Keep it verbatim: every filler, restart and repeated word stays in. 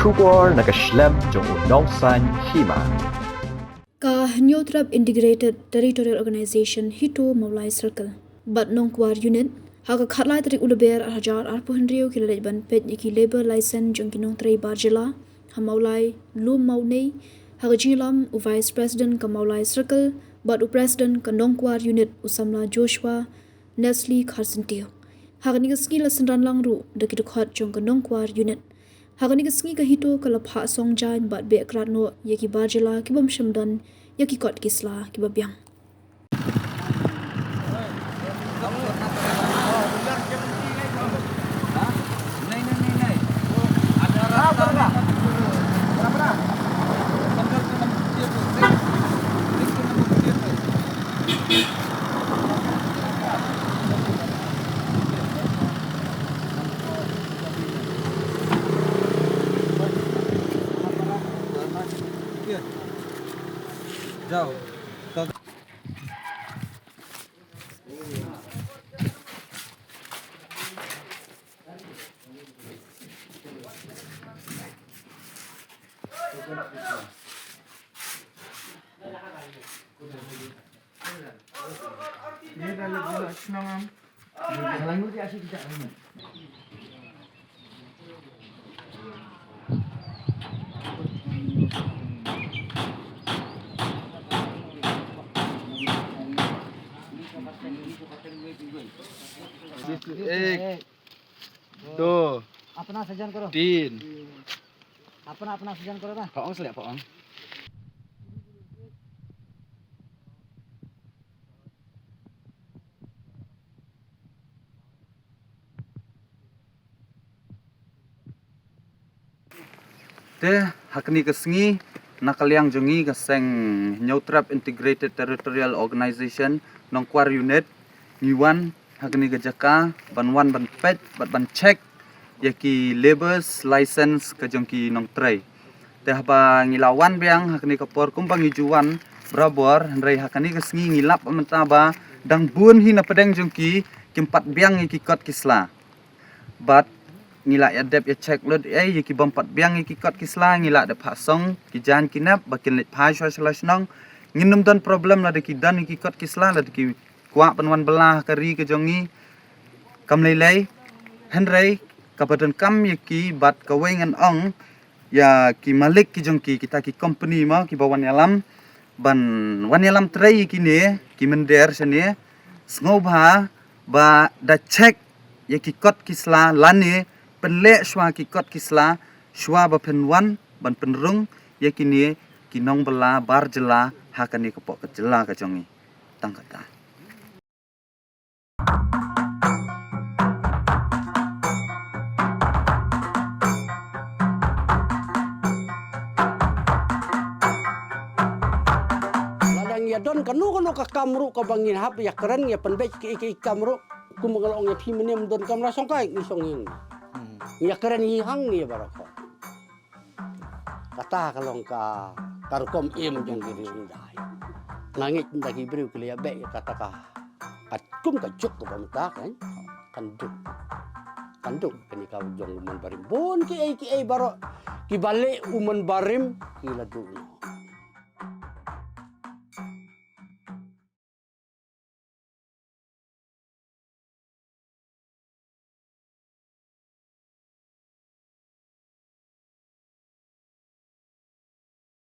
Khubor na ka shlem jong u nongsaiñ hima. Ka Hynñiewtrep Integrated Territorial Organization HITO Mawlai Circle bad Nongkwar Unit ha ka khatlai tarik u Lber ar hajar arphew hynriew ki la leit ban peit ïa ki labour license jong ki nongtrei bar jylla ha Mawlai Lum Mawnei, ha ka jingïalam u Vice President ka Mawlai Circle bad u President ka Nongkwar Unit u samla Joshua Nestle Kharsyntiew. Ha kane ka sngi la synran lang ruh da ki dkhot jong ka Nongkwar Unit. Ha kane ka sngi ka HITO ka la phah song jaiñ bad beh krad noh ïa ki bar jylla ki bym shym don ïa ki kot ki sla kiba biang. एक, दो, अपना सज्जन करो। तीन। अपना, अपना सज्जन करो ना। Pha ong seh, pha ong. Te, ha kane ka sngi, na ka liang jong ngi ka seng Hynñiewtrep Integrated Territorial Organization, Nongkwar Unit, ngi wan ha kane ka jaka, ban wan ban peit, bad ban check ïa ki labour's license ka jong ki nongtrei. Te haba ngi la wan biang ha kane ka por kumba ngi ju wan barabor, hynrei ha kane ka sngi ngi lap mynta ba dang bun hi na pdeng jong ki kim pat biang ïa ki kot ki sla. Bad ngi la ïa dep ïa check lut ei ïa ki bym pat biang ïa ki kot ki sla, ngi la dep phah song ki jaiñ ki nep ba kin leit phai shuwa sha la shnong. Ngin ym don problem lada ki don ïa ki kot ki sla, lada ki kwah pynwan bylla ha ka ri ka jong ngi, kam lei lei. Hynrei kaba donkam ïa ki bad kawei ngan ong ïa ki malik ki jong ki, kita ki company mo kiba wan ïalam, ban wan ïalam trei ïa kine ki mynder shane, sngewbha ba da check ïa ki kot ki sla lane pynleh shuwa ki kot ki sla shuwa ba phin wan ban pynrung ïa kine ki nongbylla bar jylla ha kane ka pok ka jylla ka jong ngi. Tang kata. Lada ngi ïa don kano kano ka kam ruh kaba ngin hap ïa kren ïa pynbeit kiei kiei ki kam ruh, kumba nga la ong ïa phi mynne ym don kam la shong kai ngi shong ïa ngi. Hmm. Ngi ïa kren hi hangne baroh. Kata ka long ka, ka rukom im jong ki riewhyndai. Nga ngeit ynda ki briew ki la ïa beh ïa kata ka, ka kum ka juk kaba mynta kan, kan duk. Kan duk kane ka jong u mon barim. Bun kiei kiei baroh kiba leh u mon barim ki la duh noh.